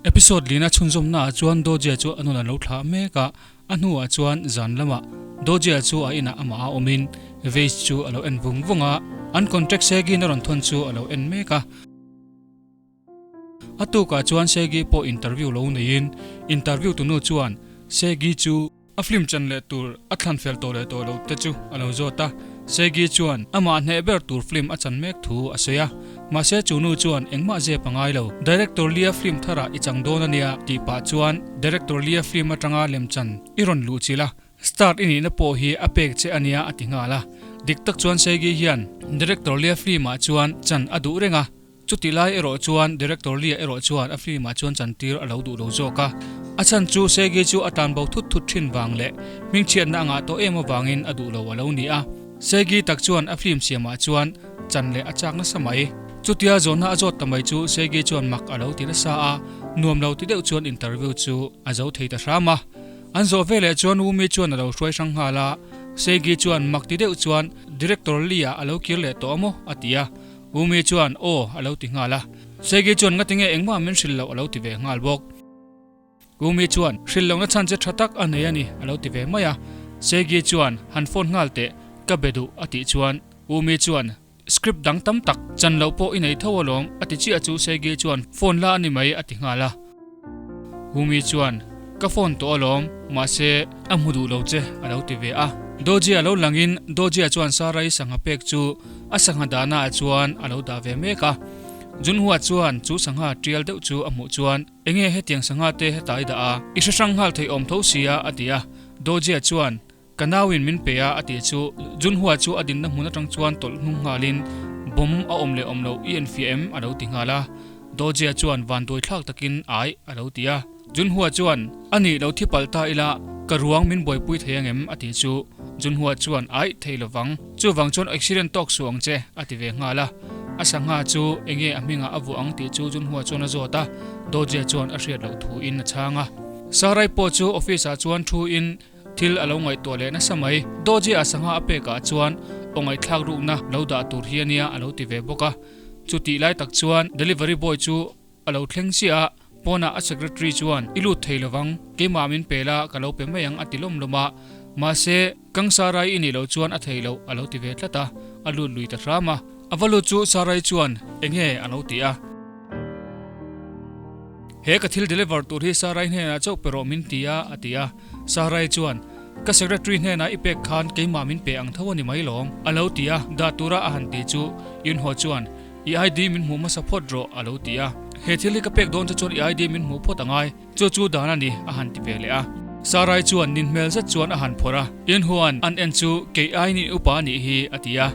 Episode lina chhunzawmna ah chuan Dojia chu a nun a lo thlah mek a, a hnuah chuan zan lamah Dojia chu a inah amah a awmin Vase chu a lo en vung vung a, an contract Segi na rawn thawn chu a lo en mek a. A tukah chuan Segi pawh interview lo neiin interview tunu chuan Segi chu A film chan leh tur a thlan fel tawh leh tawh lo te chu a lo zawt a, Segi chuan amah hneh ber tur film a chan mek thu a sawi a, mahse chu nu chuan engmah zep a ngai lo. Director Lia film tharah i chang dawn a nia tih pah chuan Director Lia film atanga lemchan i rawn luh chilh a, star i nihna pawh hi a pek che a nia a ti nghal a. Dik tak chuan Segi hian Director Lia film ah chuan chan a duh reng a, Chutih lai erawh chuan Director Lee-a erawh chuan a film-ah chuan chantir a lo duh lo zawk a. A chhan chu Segi chu a tan bo thut thut thin vang leh hmingchhiatna a ngah tawh em avangin a duh lo a lo ni a. Segi tak chuan a film siamah chuan chan leh a chak nasa mai. Chutia zawhna a zawt ta mai chu Segi chuan mak a lo ti nasa a, nuam lo ti deuh chuan interview chu a zo thei ta hram a. An zawh veleh chuan Wumi chuan a lo hruai hrang nghal a, Segi chuan mak ti deuh chuan Director Lee-a a lo kir leh tawh a maw? a ti a. Umi chuan, Aw, a lo ti nghal a. Segi chuan, Ngatinge engmah min hrilh loh a lo ti ve nghal bawk. Umi chuan, Hrilh lohna chhan che tha tak a nei a ni, a lo ti ve mai a. Segi chuan, Han phone nghal teh, ka be duh, a tih chuan. Umi chuan, Script dang tam tak, chan loh pawh i nei tho alawm, a ti chiah chu Segi chuan, Phone la a ni mai, a ti nghal a. Umi chuan, Ka phone tawh alawm, mahse, a hmu duh lo che, a lo ti ve a. Dojia lo langin Dojia chuan Sarai sangha pek chu a sangha dahnaah chuan a lo dah ve mek a. Junhua chuan chu sangha tial deuh chu a hmuh chuan, Enge hetiang sangha te heta i dah a? I hre hrang nghal thei awm tho sia, a ti a. Dojia chuan, Ka nauin min pe a, a ti chu Junhua chu a dinna hmun atang chuan tawlh hnung nghalin, Bomb a awm leh awm loh i enfiah em? a lo ti nghal a. Dojia chuan vanduai thlak takin, Ai, a lo ti a. Junhua chuan, A nih lo thi palh ta ila, ka ruang min buaipui thei angem? a ti chu Junhua chuan, Ai, thei lovang. Chuvang chuan accident tawk suh ang che, a ti ve nghal a. A sangha chu enge a hmingah a vuah ang tih chu Junhua chuan a zawt a, Dojia chuan a hriat loh thuin a chhang a. Sarai pawh chu office ah chuan thu in, Thil a lo ngaihtuah leh nasa mai. Doji a sangha a pekah chuan aw ngaihthlak rukna lo dah tur hi a nia a lo ti ve bawk a. Chutih lai tak chuan delivery boy chu a lo thleng chiah a, pawnah a secretary chuan i lut thei lovang, keimah min pe la ka lo pe mai ang a ti lawm lawm a. Mahse, Kang Sarai i nih loh chuan a thei loh a lo ti ve tlat a, a lut lui ta hram a. A va lut chu Sarai chuan enge a lo ti a. He ka thil deliver tur hi Sarai hnenah chauh pe rawh min ti a, a ti a. Sarai chuan, Ka secretary hnenah i pek khan keimah min pe ang tho a ni mai lawm, a lo ti a. Dah tura a han ti chu Yunho chuan, I ID min hmuh hmasa phawt rawh, a lo ti a. He thil hi ka pek dawn che chuan i ID min hmuh phawt a ngai, chu chu dan a ni, a han ti ve leh a. Sarai chuan nin hmel zet chuan a han phawrh a, Yunhoan an en chu kei aiin in upa a nih hi, a ti a.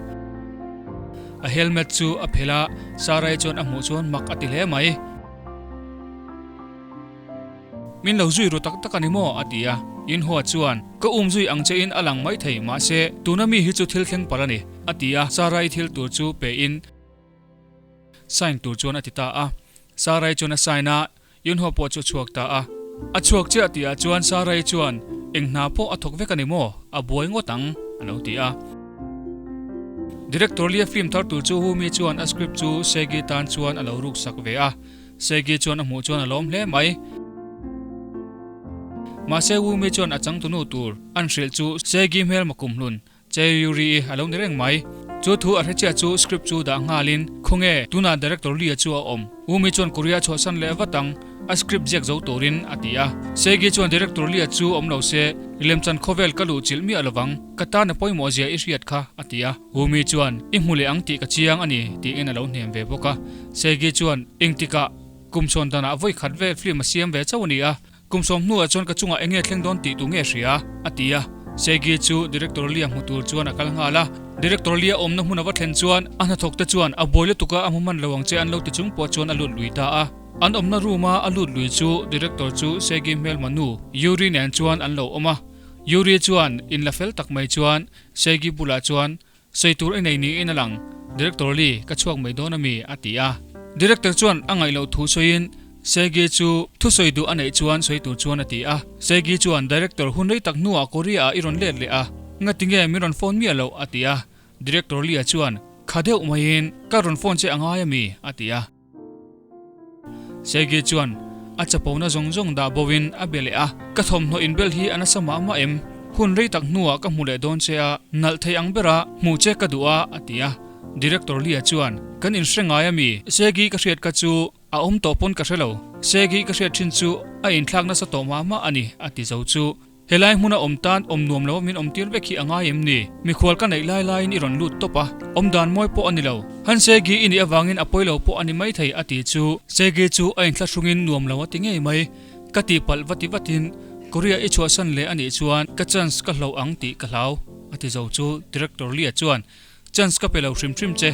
A helmet chu a phelh a, Sarai chuan a hmuh chuan mak a ti hle mai. Min lo zui ru tak tak a ni maw? a ti a. Yunhua chuan, Ka um zui ang che in a lang mai thei, mahse, tuna mi hi chu thil thleng palh a ni, a ti a. Sarai thil tur chu pe in sign tur chuan a ti ta a. Sarai chuan a sign a, Yunhua pawh chu a chhuak ta a. A chhuak chiah tihah chuan Sarai chuan, Eng hna pawh a thawk vek a ni maw? A buai ngawt ang, a lo ti a. Director Lia film thar tur chu Humi chuan a script chu Segi tan chuan a lo ruksak ve a. Segi chuan a hmuh chuan a lawm hle mai. Mahse Wumi chuan a changtunu tur an hrilh chu Segi hmelma kumhlun Che Yuri-i a lo ni reng mai. Chu thu a hre chiah chu script chu dah nghalin, Khawnge, tunah Director Lee-a chu a awm. Wumi chuan Korea chhuahsan leh vat ang, a script ziak zo turin a ti a. Segi chuan Director Lee-a chu awm lo se, lemchan khawvel ka luh chilh miah lovang, ka tan a pawimawh zia i hriat kha, a ti a. Wumi chuan, I hmu leh ang tih ka chiang a ni, tiin a lo hnem ve bawk a. Segi chuan, Engtikah? Kum sawn danah vawi khat vel film a siam ve chauh a ni a, kum sawm hnuah chuan ka chungah enge thleng dawn tih tu nge hria? a ti a. Segi chu Director Lia hmu tur chuan a kal nghal a. Director Lia awmna hmun a va thlen chuan a hnathawk te chuan a buai lutuk a a hmu hman lo ang che an lo ti chung pawh chuan a lut lui ta a. An awmna room a a lut lui chu Director chu Segi hmelma nu Yuri nen chuan an lo awm a. Yuri chuan in la fel tak mai chuan Segi bulah chuan Sawi tur i nei niin a lang, Director Lee, ka chhuak mai dawn a mi? a ti a. Director chuan a ngaih loh thu sawiin Segi chu thusawi duh a neih chuan sawi tur chuan a ti a. Segi chuan Director hun rei tak hnuah Korea ah i rawn let leh a, ngatinge min rawn phone miah loh? a ti a. Director Lee-a chuan kha deuh maiin, Ka rawn phone che a ngai a mi? a ti a. Segi chuan, a chapona zawng zawng dah bo in a be leh a, Ka thawmhnaw inbel hi a nasa mah mah em? Hun rei tak hnuah ka hmu leh dawn che a, nalh thei ang bera hmuh che ka duh a, a ti a. Director Lee-a chuan, Kan inhre ngai a mi? Segi ka hriat kha chu a awm tawh pawn ka hre lo. Segi ka hriat thin chu a inthlak nasa tawh mah mah a ni, a ti zo chu. Helai hmuna awm tan awm nuam lo min awm tir vek hi a ngai em ni? Mikhual ka neih lai laiin i rawn lut tawp a, awm dan mawi pawh a ni lo. Han Segi i nih avangin a pawi lo pawh a ni maithei a ti chu. Segi chu a inthlahrungin nuam lo a ti ngei mai. Ka tihpalh va ti vatin Korea i chhuahsan leh a nih chuan ka chance ka hloh ang tih ka hlau a ti zo chu Director Lee-a chuan Chance ka pe lo hrim hrim che,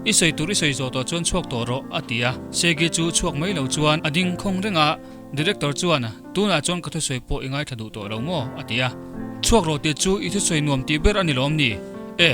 i sawi tur i sawi zawh tawh chuan chhuak tawh rawh a ti a. Segi chu chhuak mai lo chuan a ding khawng reng a, Director chuan Tunah chuan ka thusawi pawh i ngaithla duh tawh lo maw? a ti a. Chhuak rawh tih chu i thusawi nuam tih ber a ni lawm ni? E,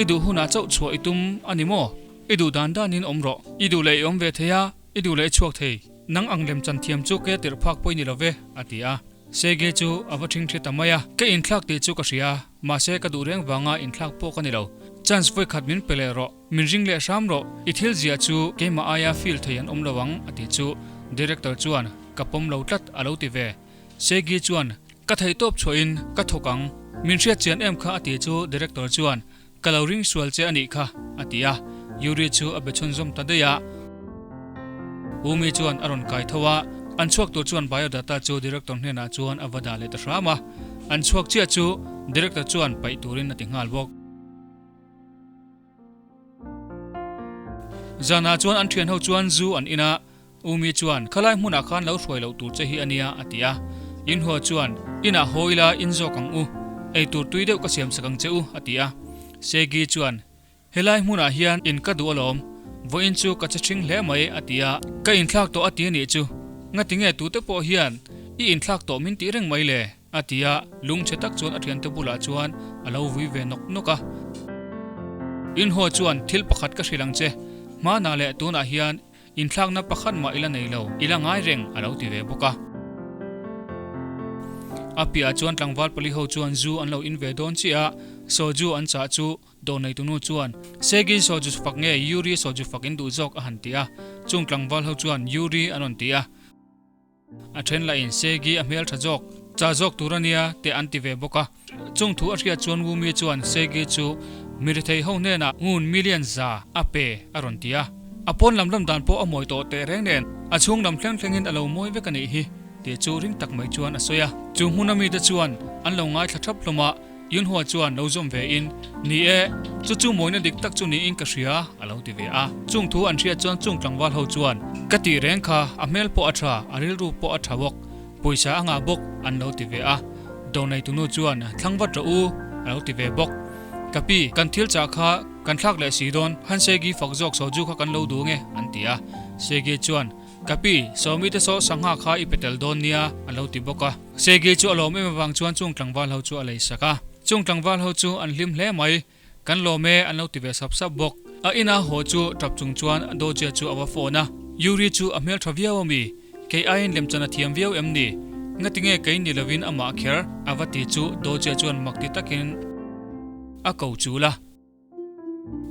i duh hunah chauh chhuah i tum a ni maw? I duh dan danin awm rawh. I duh leh i awm ve thei a, i duh leh i chhuak thei. Nang ang lem chan thiam chu ke tirh phak pawh i ni lo ve, a ti a. Sege chu a va ṭhing ṭhi ta mai a, Ka inthlak tih chu ka hria, mahse ka duh reng vanga inthlak pawh ka ni lo. Chance vawi khat min pe leh rawh, min ring leh hram rawh, i thil ziah chu keimah aia feel thei an awm lo ang, a ti chu. Director chuan, Ka pawm lo tlat, a lo ti ve. Sege chuan, Ka theihtawp chhuahin ka thawk ang, min hriat chian em kha, a ti chu Director chuan, Ka lo ring sual che a nih kha, a ti a. Yuri chu a be chhunzawm ta daih a. Umi chuan a rawn kai tho a, an chhuak tur chuan biodata chu director hnenah chuan a va dah leh ta hram a. An chhuak chiah chu director chuan paih turin a ti nghal bawk. Zanah chuan an thianho chuan zu an in a, Umi chuan, Khalai hmunah khan lo hruai loh tur che hi a nia, a ti a. Inhua chuan, Inah haw ila in zawk ang u, ei tur tui deuh ka siam sak ang che u, a ti a. Segi chuan, Helai hmunah hian in ka duh alawm, vawiin chu ka che ṭhing hle mai, a ti a. Ka inthlak tawh a ti a nih chu, ngatinge tute pawh hian i inthlak tawh min tih reng mai le? A ti a, lungchhe tak chuan a thiante bulah chuan a lo vui ve nawk nawk a. Inhua chuan, Thil pakhat ka hrilh ang che, hmanah leh tunah hian Inthlakna pakhat mah ila nei lo, ila ngai reng a lo ti ve bawk a. A piahah chuan tlangval pali ho chuan zu an lo in ve dawn chiah a, soju an chah chu dawr neitunu chuan, Segi soju fak nge Yuri soju fak in duh zawk a han ti a, chung tlangval ho chuan Yuri an rawn ti a. A then lah in Segi a hmel tha zawk, chah zawk tur a nia te an ti ve bawk a. Chung thu a hriat chuan Wumi chuan Segi chu mi rethei ho hnenah ngun million za a pe a rawn ti a. A pawn lam lam dan pawh a mawi tawh teh reng nen a chhung lam thleng thlengin a lo mawi vek a nih hi tih chu ring tak mai chuan a sawi a. Chu hmuna mite chuan an lo ngaithla thap hlawm a. Yunhua chuan lo zawm ve in, Ni e, chu chu mawina dik tak chu niin ka hria, a lo ti ve a. Chung thu an hriat chuan chung tlangval ho chuan, Ka tih reng kha, a hmel pawh a tha, a rilru pawh a tha bawk, pawisa a ngah bawk, an lo ti ve a. Dawrneitunu chuan, Thlang vat rawh u, a lo ti ve bawk. Ka pi, kan thil chah kha kan thlak leh si dawn, Han Segi fak zawk soju kha kan lo duh nge, an ti a. Segi chuan, Ka pi, Sawmi te saw sangha kha i pe tel dawn nia, a lo ti bawk a. Segi chu a lawm em avang chuan chung tlangval ho chu a lei sak a. Chung tlangval ho chu an hlim hle mai. Kan lawm e, an lo ti ve sap sap bawk. A ina haw chu tap chung chuan Dojia chu a va phone a. Yuri chu a hmeltha viau a mi? Kei aiin lemchan a thiam viau em ni? Ngatinge kei ni lovin amah kher? A va ti chu Dojia chuan mak ti takin a ko chul a.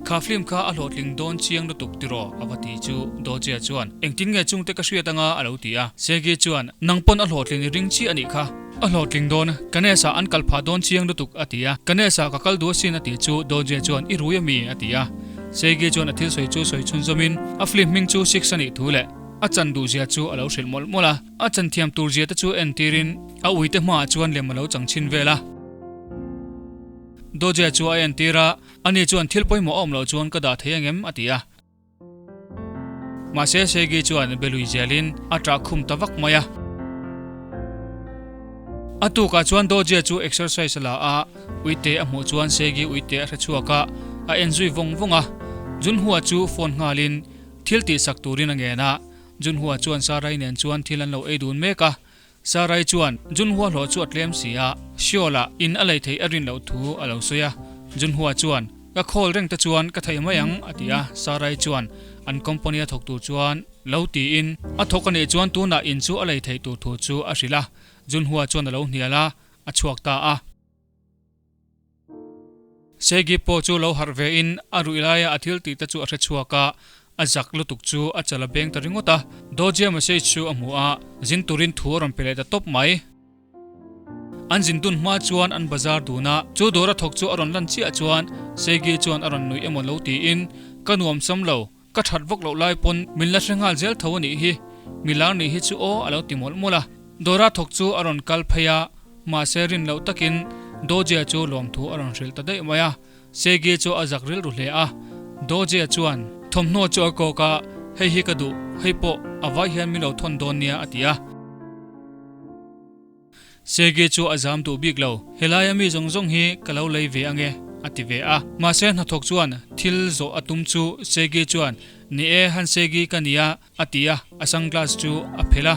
Kha film kha a hlawhtling dawn chiang lutuk tiraw? a va ti chu Dojia chuan, Engtin nge chungte ka hriat anga? a lo ti a. Segi chuan, Nang pawn a hlawhtlin i ring chiah a nih kha. A hlawhtling dawn, Ganesh-ah an kal phah dawn chiang lutuk a ti a. Ganesh-ah ka kal duh asin a ti chu Dojia chuan, I rui a mi? a ti a. Segi chuan a thil sawi chu sawi chhunzawmin a film hming chu Six a nih thu leh a chan duh zia chu a lo hrilh mawlh mawlh a. A chan thiam tur zia te chu entirin a uite hmaah chuan lem a lo chang chhin vel a. Dawjia chu a entir a, ani chuan thil pawimawh a awm loh chuan ka dah thei angem a ti a. Mahse Segi chuan belui zelin a ṭah khum ta vak mai a. A tukah chuan Dawjia chu exercise a la a, uite a hmuh chuan Segi uite a hre chhuak a, a en zui vawng vawng a. Junhua chu phone nghalin thil tihsak turin a ngen a, Junhua chuan Sarai nen chuan thil an lo ei dun mek a, Sarai chuan Junhua hlawh chu a tlem si a, Seoul-ah in a lei theih a rin loh thu a lo sawi a. Junhua chuan, Ka khawl reng te chuan ka thei mai ang, a ti a. Sarai chuan an company a thawk tur chuan lo tiin, a thawk a nih chuan tunah in chu a lei theih tur thu chu a hrilh a. Junhua chuan a lo hnial a, a chhuak ta a. Segi pawh chu lo harh ve in a ruih laia a thil tih te chu a hre chhuak a, A zak lutuk chu a chal a beng ta ringawt a. Dawjia message chu a hmu a, zin turin thu a rawn pe leh ta tawp mai. An zin dun hma chuan an bazar dun a, chu dawra thawk chu a rawn lan chiah chuan Segi chuan a rawn nuih emaw lo tiin, Ka nuam sam lo, ka that vak loh lai pawn min la hre nghal zel tho a nih hi, milar nih hi chu aw a lo ti mawlh mawlh a. Dawra thawk chu a rawn kal phei a, mahse rin loh takin Dawjia chu lawmthu a rawn hrilh ta daih mai a. Segi chu a zak rilru hle a, Dawjia chuan thawmhnaw chu a kawk a, Hei hi ka duh, hei pawh a vai hian min lo thawn dawn nia a ti a. Segi chu a zam duh bik lo, Helaia mi zawng zawng hi ka lo lei ve ange, a ti ve a. Mahse hnathawk chuan thil zawh a tum chu Segi chuan, Ni e, han Segi ka nia, a ti a, a sunglass chu a phelh a.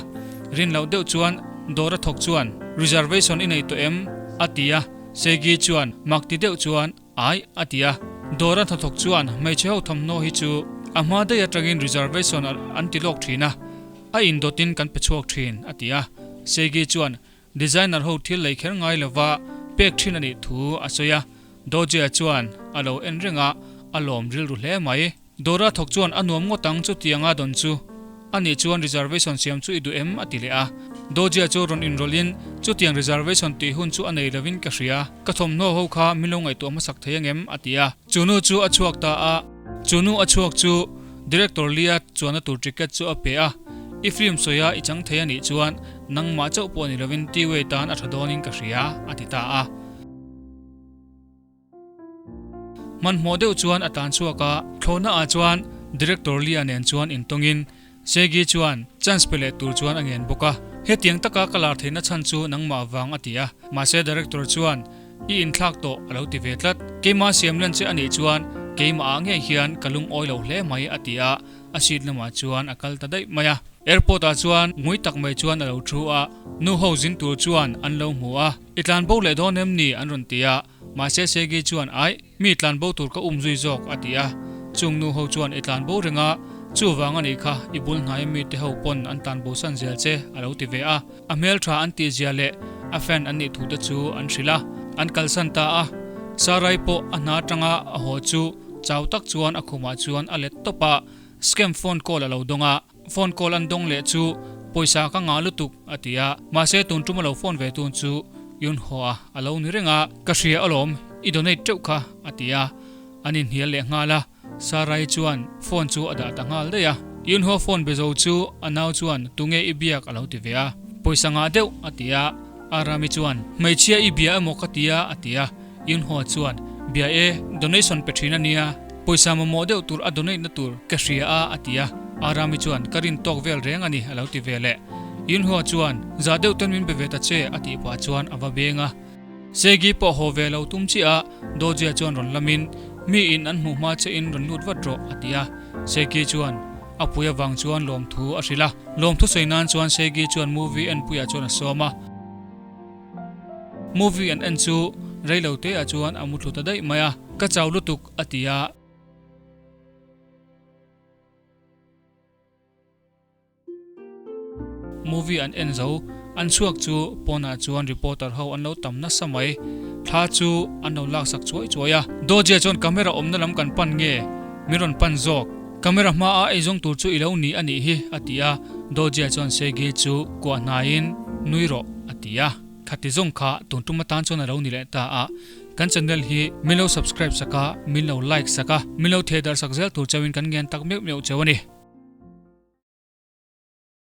Rin loh deuh chuan dawr a thawk chuan, Reservation i nei tawh em? a ti a. Segi chuan mak ti deuh chuan, Ai, a ti a. Dawr a hnathawk chuan hmeichhe ho thawmhnaw hi chu a hma daih atangin reservation an ti lawk thin a, a indawtin kan pe chhuak thin, a ti a. Segi chuan designer ho thil lei kher ngai lova pek thin a nih thu a sawi a. Dojia chuan a lo en reng a, a lawm rilru hle mai. Dawra thawk chuan a nuam ngawt ang chutianga dawn chu. Ani chuan reservation siam chu i duh em? a ti leh a. Dojia chu rawn inrawlhin chutiang reservation tih hun chu a nei lovin ka hria, ka thawmhnaw ho kha min lo ngaihtuah hmasak thei angem? a ti a. Chu nu chu a chhuak ta a. Chu nu a chhuak chu Director Lia chuanna tur ticket chu a pe a. I film sawia i chang thei anih chuan nangmah chauh pawh ni lovin T-Way tan a tha dawnin ka hria, a ti ta a. Hmanhmawh deuh chuan a tlan chhuak a, thlawhna ah chuan Director Lia nen chuan intawngin Segi chuan chance pe leh tur chuan a ngen bawk a. Hetiang taka ka lar theihna chhan chu nangmah vang a ti a, mahse Director chuan i inthlak tawh a lo ti ve tlat. Keimah siam len che a nih chuan keimah ah ngei hian ka lungawi lo hle mai a ti a, a seat lamah chuan a kal ta daih mai a. Airport ah chuan ngui tak mai chuan a lo thu a, nu ho zin tur chuan an lo hmu a, I tlan bo leh dawn em ni? an rawn ti a. Mahse Segi chuan Aih, mi tlan bo tur ka um zui zawk a ti a. Chung nu ho chuan I tlan bo reng a, chuvang a nih kha i bul hnai mi te ho pawn an tlan bo san zel che a lo ti ve a. A hmeltha an tih zia leh a fan an nih thu te chu an hrilh a, an kalsan ta a. Sarai pawh a hna atanga a haw chu chau tak chuan a khumah chuan a let tawp a, scam phone call a lo dawng a. Phone call an dawng leh chu pawisa ka ngah lutuk a ti a, mahse tun tum a lo phone ve tun chu Yunho a a lo ni reng a, ka hria alawm i donate teuh kha a ti a, an inhnial leh nghal a, Sarai chuan phone chu a dah ta nghal daih a, Yunho phone be zo chu a nau chuan tunge i biak a lo ti ve a, pawisa ngah deuh a ti a, Arami chuan hmeichhia i bia emaw ka ti a a ti a, Yunho chuan bia e donation pe thin a nia, Pawisa mamawh deuh tur a donate na tur ka hria a a ti a, Arami chuan ka rin tawk vel reng a ni a lo ti ve leh. Yunhua chuan zah deuh ten min be ve ta che a tih pah chuan a va beng a. Segi pawh haw ve lo tum chiah a, Dojia chuan rawn lamin mi in an hmuh hma che in rawn lut vat rawh a ti a. Segi chuan a pui avang chuan lawmthu a hrilh a, lawmthu sawi nan chuan Segi chuan movie en puiah chuan a sawm a. Movie an en chu reilo te ah chuan a mu thlu ta daih mai a, ka chau lutuk a ti a. Movie an en zo, an chhuak chu pawnah chuan reporter ho an lo tam nasa mai, thla chu an lo laksak chuai chuai a. Dawjia chuan camera awmna lam kan pan nge? Min rawn pan zawk. Camera hmaa eizawng tur chu i lo ni a nih hi, a ti a. Dawjia chuan Segi chu kuah hnaiin nui rawh, a ti a. Khati zawng kha tun tum atan chuan a lo ni leh ta a. Kan channel hi min lo subscribe sak a, min lo like sak a, min lo thehdarh sak zel tur chauhin kan ngen tak meuh meuh cheu a ni.